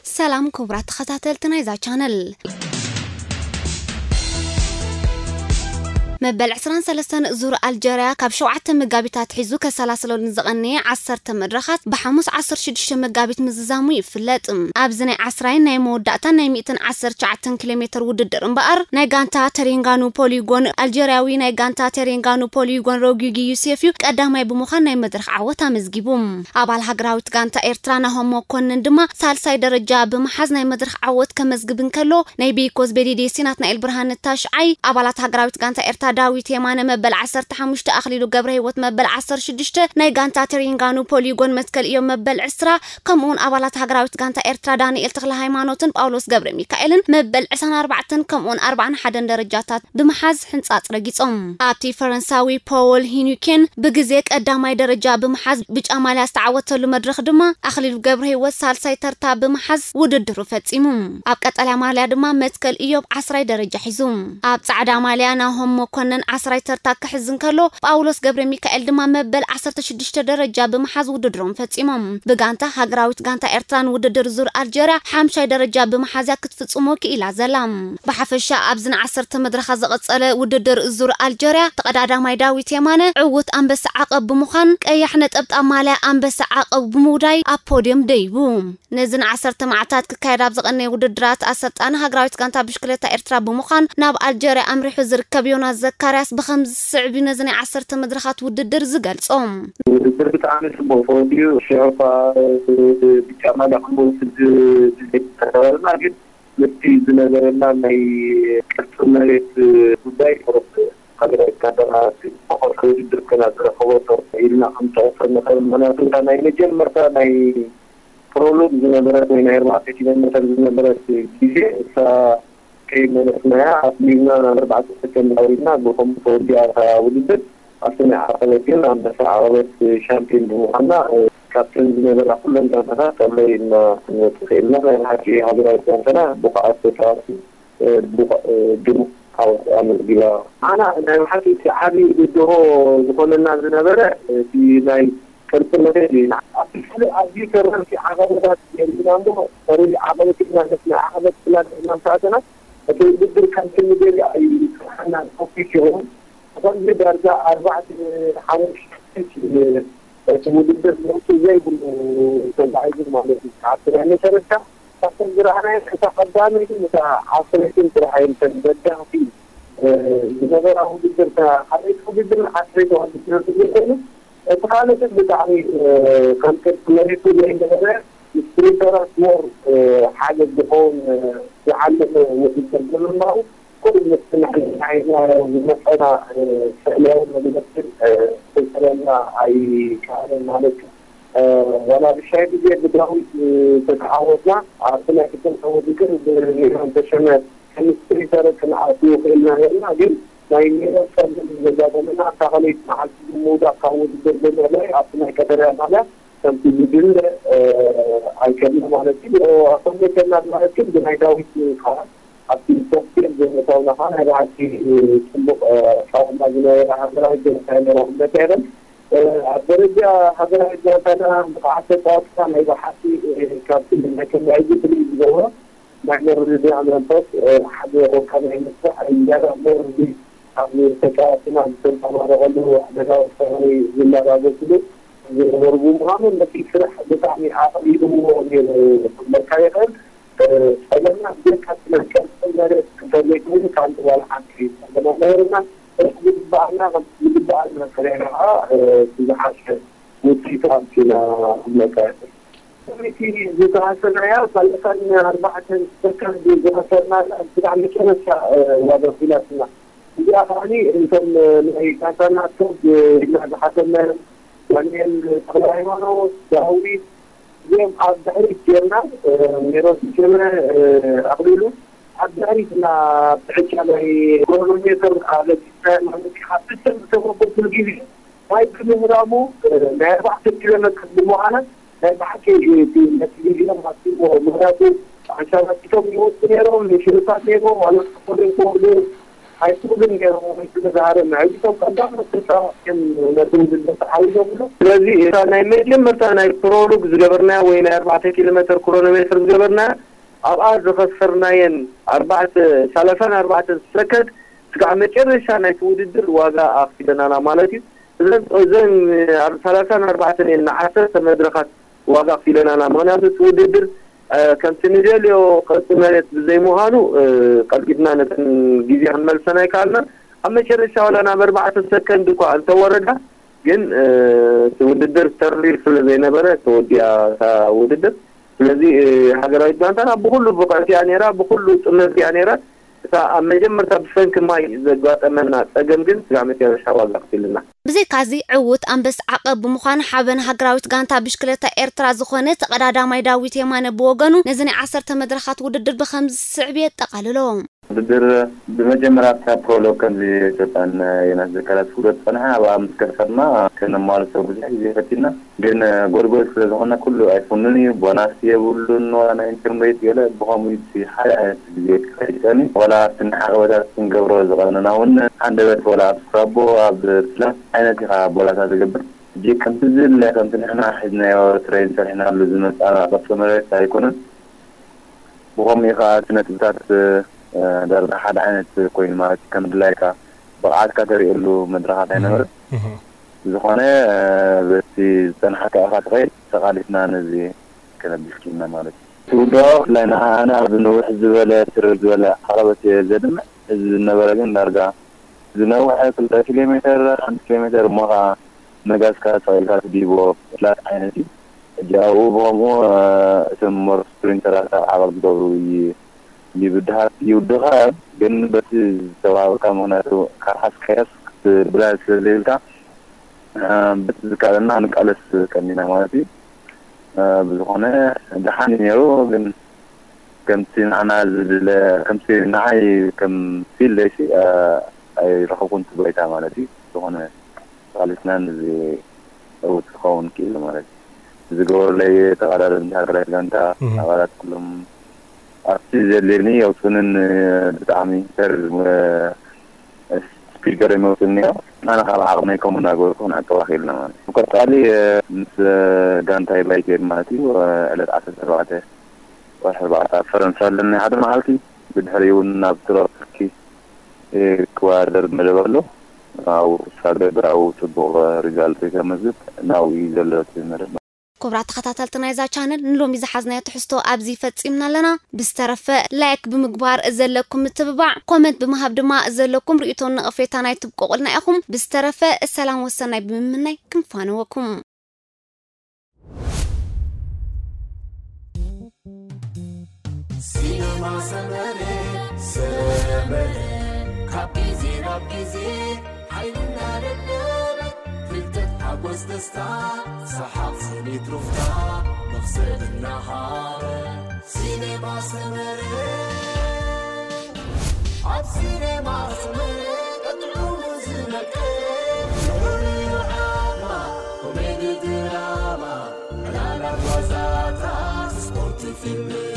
ሰላም ክቡራት ተኸታተልቲ ናይዛ ቻነል። መበል ዕስራን ሰለስተን ዙር ኣልጀርያ ካብ ሸውዓተ መጋቢት ኣትሒዙ ከሰላስለሉ ንዝቐነየ ዓሰርተ መድረኻት ብሓሙስ ዓሰርተ ሽዱሽተ መጋቢት ምዝዛሙ ይፍለጥ። ኣብዚ ናይ ዓስራይን ናይ መወዳእታን ናይ ሚእትን ዓሰርተ ትሽዓተን ኪሎ ሜትር ውድድር እምበኣር ናይ ጋንታ ተሬንጋኑ ፖሊጎን ኣልጀርያዊ ናይ ጋንታ ተሬንጋኑ ፖሊጎን ሮጊጊ ዩሴፍ እዩ ቀዳማይ ብምዃን ናይ መድረኽ ዓወት ኣመዝጊቡ። ኣባል ሃገራዊት ጋንታ ኤርትራ ናሆም መኮንን ድማ ሳልሳይ ደረጃ ብምሓዝ ናይ መድረኽ ዓወት ከመዝግብ እንከሎ፣ ናይ ቤኮዝ ቤዲዴሲ ናትናኤል ብርሃነ ታሽዓይ፣ ኣባላት ሃገራዊት ጋንታ ኤርትራ ዳዊት የማነ መበል ዓሰርተ ሓሙሽተ፣ ኣኽሊሉ ገብረ ህይወት መበል ዓሰርተ ሽዱሽተ፣ ናይ ጋንታ ተሪንጋኑ ፖሊጎን መትከል እዮም መበል ዕስራ፣ ከምኡውን ኣባላት ሃገራዊት ጋንታ ኤርትራ ዳንኤል ተኽለ ሃይማኖትን ጳውሎስ ገብረ ሚካኤልን መበል ዕስራን ኣርባዕተን ከምኡውን ኣርባዓን ሓደን ደረጃታት ብምሓዝ ሕንጻጽ ረጊጾም። ኣብቲ ፈረንሳዊ ፖወል ሂኒኬን ብግዜ ቀዳማይ ደረጃ ብምሓዝ ብጫ ማልያ ዝተዓወተሉ መድረኽ ድማ ኣኽሊሉ ገብረ ህይወት ሳልሳይ ተርታ ብምሓዝ ውድድሩ ፈጺሙ። ኣብ ቀጠልያ ማልያ ድማ መትከል እዮብ ዓስራይ ደረጃ ሒዙ። ኣብ ጻዕዳ ማልያ ናሆም መኮነን ዓስራይ ተርታ ክሕዝ እንከሎ፣ ጳውሎስ ገብረ ሚካኤል ድማ መበል ዓሰርተ ሽዱሽተ ደረጃ ብምሓዝ ውድድሮም ፈጺሞም። ብጋንታ ሃገራዊት ጋንታ ኤርትራ ንውድድር ዙር ኣልጀርያ ሓምሻይ ደረጃ ብምሓዝ እያ ክትፍጽሞ ክኢላ ዘላ። ብሓፈሻ ኣብዚ ንዓሰርተ መድረኻ ዝቐጸለ ውድድር ዙር ኣልጀርያ፣ ተቐዳዳማይ ዳዊት የማነ ዕዉት ኣንበሳ ዓቐብ ብምዃን ቀያሕ ነጠብጣብ ማልያ ኣንበሳ ዓቐብ ብምውዳይ ኣብ ፖድዮም ደይቡ። ነዚ ንዓሰርተ መዓልታት ክካየድ ኣብ ዝቐነየ ውድድራት ኣሰልጣኒ ሃገራዊት ጋንታ ብሽክለታ ኤርትራ ብምዃን ናብ ኣልጀርያ ኣምሪሑ ዝርከብ ዮናስ ዘካርያስ ብኸምዚ ዝስዕብ እዩ ነዚ ናይ ዓሰርተ መድረኻት ውድድር ዝገልጾ። ውድድር ብጣዕሚ ጽቡቕ ፈወዲኡ ሽዑ እኳ ብጫ ማልያ ክንወስድ ድሌት ተነበረና፣ ግን ምስቲ ዝነበረና ናይ ቅርጺ መሬት ጉዳይ ቁሩብ ሃገራዊት ጋንታና እቲ ዝፈቐዶ ውድድር ከና ዝረኸቦ ኢልና ክንጠቕሶ ንኽእል። ምኽንያቱ እታ ናይ መጀመርታ ናይ ፕሮሎግ ዝነበረት ወይ ናይ ኣርባዕተ ኪሎ ሜትር ዝነበረት ግዜ እሳ ከይመለስናያ ኣስሊምና ናብ ኣርባዕተ ሰከንድ ኣውሪድና ብኸምኡ ተወዲኣ እታ ውድድር። ኣብቲ ናይ ዓቐበት ግን ኣንበሳ ዓቐበት ሻምፒዮን ብምዃንና ካብተን ዝነበራ ኩለን ጋንታታት ቀለል ኢልና ክንወፅእ ክኢልና። ናይ ብሓቂ ሃገራዊት ጋንታና ብቑዓት ተፃወትቲ ብቑዕ ድሙቕ ዓወት ኣመዝጊባ። ኣና ናይ ብሓቂ እቲ ዓብዪ ብድሆ ዝኾነና ዝነበረ እቲ ናይ ቅርጺ መሬት እዩ። ኣብቲ ካልእ ኣዝዩ ተረርቲ ዓቐበታት ገይርና እሞ ተረሪ ዓቐበት ኢልና ምስ ናይ ዓቐበት ፕላን ሒዝና ምስ ኣተና እቲ ውድድር ከምቲ ንደልዮ ኣይስርሓና ቶፒክ ይኸውን። ብቐንዱ ዳርጋ ኣርባዕተ ሓሙሽተ እቲ ውድድር ለውጢ ዘይብሉ ተጓዒዙ ማለት እዩ። ኣብቲ ናይ መጨረሽታ ካብተን ዝረኣናዮ እታ ቀዳመይትን እታ ዓሰርተይትን ጥራሕ እየን እተን በዳህቲ ዝነበራ ውድድር። እታ ካልኣይቲ ውድድር ዓሰርተ ውድድር ኮይኑ እቲ ካልእ ግን ብጣዕሚ ከም ቅርጺ መሬቱ ዘይነበረ ስፕሪንተራት ሞር ሓደ ዝኸውን ዝዓለመ ውድድር ብምንባሩ ኩሉ ምስቲ ንሕና ሒዝናዮ ዝመፀና ስእላዊ መግለፂ ክስእለና ኣይከኣለን ማለት እዩ። ዋላ ብሻይ ግዜ ብዳዊት ተተዓወትና ኣብቲ ናይ ክልተ ውድድር ብሚሊዮን ተሸመ ከም ስፕሪንተር ክንኣትው ክእልና ነርና፣ ግን ናይ ሜሮን ጸገም ዘጋጠመና ኣብታ ካልኣይቲ መዓልቲ ብምውዳቕ ካብ ውድድር ብምዕላይ ኣብቲ ናይ ቀጠልያ ማልያ ከምቲ ዝድለ ኣይከድና ማለት እዩ። ኣቶም ከድና ማለት ግን ብናይ ዳዊት ከዓ ኣብቲ ሶፍትዌር ብምእታውና ከዓ ናይ ብሓቂ ጽቡቕ ጻውዕና ዝነበረ ሃገራዊ ጀኖሳይድ ነይሩ ክብለካ ይኽእል። ኣብ ደረጃ ሃገራዊ ጀኖሳይድና ብቕዓት ተጻወትካ ናይ ብሓቂ ካብቲ ናይ ከመይ ፍልይ ዝገብሮ ናይ ምርድዳእ መንፈስ ሓደ ኮንካ ናይ ምስራሕ እንጀራ ሞርዚ ኣብ ተጻዋትና ዝተንጸባረቐሉ ዕደጋ ወሳኒ ዝመራገጽሉ ዝነበሩ ብምዃኑ ነቲ ስራሕ ብጣዕሚ ኣቕሊልዎ ነይሩ ክብለካ ይኽእል። ጸገምና ብዘይካ እቲ ናይ ቅርጺ መሬት እንተዘይኮይኑ ካልእ ዋላ ሓንቲ ጸገም ኣይነበረና። ዝግባኣና ዝግባኣና ከለና ከዓ ዝሓሸ ውፅኢት ኣምፂና ክብለካ ይኽእል። እቲ ዝተዋሰናያ ሰላሳን ኣርባዕተን ሰከንድ ዝኸሰርናላ ብጣዕሚ መጨረሻ ዋጋ ኲናትና። እዚኣ ከዓኒ እቶም ናይ ጋንታና ቶብ ኢልና ዝሓሰብናዮም ዳንኤል ተኽለሃይማኖት፣ ዳዊት እዚኦም ኣብ ድሕሪት ጌርና ሜሮን ተሸመ ኣኽሊሉ ኣብ ድሕሪት እና ብዕጫ ናይ ክሮኖሜተር ኣለና ማለት ካብ ዝተመሰረቱ ግዜ ማይ ብምህራሙ ናይ ኣርባዕተ ኪሎ ሜትር ብምዃና ናይ ብሓቂ ነቲ ግዜኦም ኣስቦ ምኽንያቱ ኣንሻላቲቶም ይወጡ ነይሮም ንሽርታት ነይሮም ማለት ክኾኑ ይኽእሉ ኣይክእሉን ገይሮም ወይ ስለ ዝሃረም ሕጂ ቶም ቀዳሞት ስልጣኖችን ነቲ ውድድር ተሓዊሶምሉ። ስለዚ እታ ናይ መጀመርታ ናይ ፕሮሎግ ዝገበርናያ ወይ ናይ ኣርባዕተ ኪሎ ሜትር ክሮኖሜትር ዝገበርናያ ኣብኣ ዝኸሰርናየን ኣርባዕተ ሰላሳን ኣርባዕተን ሰከንድ ስጋዕ መጨረሻ ናይቲ ውድድር ዋጋ ኣኽፊለናና ማለት እዩ። እዘን እዘን ሰላሳን ኣርባዕተን እየን ንዓሰርተ መድረኻት ዋጋ ኣኽፊለናና። ምኽንያቱ እቲ ውድድር ከምቲ ንደልዮ ቅርፂ መሬት ብዘይምዃኑ ቀልጢፍና ነተን ግዜ ክንመልሰን ኣይከኣልናን። ኣብ መጨረሻ ዋላ ናብ ኣርባዕተ ሰከንድ እኳ እንተወረዳ ግን እቲ ውድድር ተሪር ስለ ዘይነበረ ተወዲኣ እታ ውድድር። ስለዚ ሃገራዊት ጋንታና ብኩሉ ብቕዕቲ እያ ነይራ፣ ብኩሉ ጥምርቲ እያ ነይራ። እታ ኣብ መጀመርታ ብሰንኪ ማይ ዘጋጠመና ፀገም ግን ስጋዕ መጨረሻ ዋጋ ኣኽፊልና። ብዘይካዚ ዕዉት ኣንበስ ዓቐብ ብምዃን ሓበን ሃገራዊት ጋንታ ብሽክለታ ኤርትራ ዝኾነ ተቐዳዳማይ ዳዊት የማነ ብወገኑ ነዚ ናይ ዓሰርተ መድረኻት ውድድር ብኸምዚ ዝስዕብ የጠቓልሎ። ውድድር ብመጀመርያ ኣብታ ፕሮሎግ ከምዚ ኢትዮጵያን ዮናስ ዘካርያስ ክብሎ ዝጸንሐ ኣብኣ ምስ ከድካ ድማ ከነማልሶ ብዙሕ ግዜ ፈቲና ግን ጎድጎድ ስለ ዝኾነ ኩሉ ኣይኮኑን እዩ ቦናስ የብሉን ዋላ ናይ ኢንተርኔት ገለ ብኸምኡ እቲ ሓደ ዓይነት ግዜ ክኸይድ ይኽእል እዩ ዋላ ኣብቲ ናይ ዓቐበታት ክንገብሮ ዝቐነና እውን ሃንደበት ዋላ ኣብ ስክራቦ ኣብ ስላት ዓይነት ኢኻ ቦላታ ትገብር ሕጂ ከምቲ ዝድለ ከምቲ ንሕና ሒዝናዮ ትሬን ሰሪሕናሉ ዝመጻና ቅርጺ መሬት ኣይኮነን ብኸምኡ ከዓ እቲ ነጥብታት ዳርጋ ሓደ ዓይነት ኮይኑ ማለት እዩ ከም ድላይካ ብቕዓትካ ተርእየሉ መድረኻት ኣይነበረን ብዝኾነ በቲ ዝፀናሕካ ኢኻ ትኸይድ ተቓሊስና ነዚ ከነብል ክኢልና ማለት እዩ ትውድኦ ብፍላይ ንዓና ብንውሕ ዝበለ ትርር ዝበለ ዓቐበት እየ ዘድምዕ እዚ ዝነበረ ግን ዳርጋ ዝነውሐ ክልተ ኪሎ ሜትር ሓንቲ ኪሎ ሜትር እሞ ከዓ ነጋስካ ተቐኢልካ ትድይቦ ፍላት ዓይነት እዩ ሕጂ ኣብኡ ብኸምኡ እቶም ሞር ስፕሪንተራት ኣብ ዓቐብ ዝገብሩ ይብድሃት ይውድኻ ግን በቲ ዝተዋሃበካ ምክንያቱ ካብ ሓስካያስ ክትብላል ስለ ዘይብልካ በቲ ዝከኣለና ንቃለስ ቀኒና ማለት እዩ ብዝኾነ ደሓን እዩ ነይሩ ግን ከምቲ ንዓና ዝድለ ከምቲ ንዓይ ከም ፊል ለይሲ ኣይረኸብኩን እቲ ባይታ ማለት እዩ ዝኾነ ተቓሊስና ነዚ ዕውት ክኸውን ክኢሉ ማለት እዩ ዝገበሩለይ ተቐዳደምቲ ሃገራት ጋንታ ኣባላት ኩሎም ኣብቲ ዘድልየኒ የውፅንን ብጣዕሚ ተር ስፒድ ገይሮም ይመፁ እኒኦ ኣነ ካብ ዓቕመይ ከምኡ እናገበርኩ ክንዕቅባ ክኢልና ማለት እዩ ቀፃሊ ምስ ጋንታይ ባይክ ማለት እዩ ዕለት ዓሰርተ ኣርባዕተ ወርሒ ኣርባዕተ ኣብ ፈረንሳ ኣለኒ ሓደ መዓልቲ ብድሕሪኡ እውን ናብ ቱር ኣፍ ቱርኪ ክወዳደር መደብ ኣሎ ኣብኡ ክሳብ ገብር ኣብኡ ፅቡቕ ሪዛልት ከመዝግብ ናብኡ እዩ ዘሎ እቲ መደብ ክቡራት ተኸታተልቲ ናይዛ ቻነል ንሎሚ ዝሓዝናዮ ትሕዝቶ ኣብዚ ፈፂምና ኣለና። ብዝተረፈ ላይክ ብምግባር ዘለኩም ምትብባዕ፣ ኮመንት ብምሃብ ድማ ዘለኩም ርእይቶን ነቐፌታን ኣይትብቆቑልና ኢኹም። ብዝተረፈ ሰላም ወሰናይ ብምምናይ ክንፋነወኩም። ሲነማ ሰመረ ሰመረ ካብ ግዜ ናብ ግዜ ሓይልና ደለበ ፍልጠት ሓጎስ ደስታ ሰሓቕ ስኒት ሩፍታ መኽሰብ እናሃበ ሲነማ ሰመረ ኣብ ሲነማ ሰመረ ቀጥዑ ዝነቀ ፍሉይ ዓማ ኮሜዲ ድራማ ዕላላት ዋዛታት ስፖርት ፊልም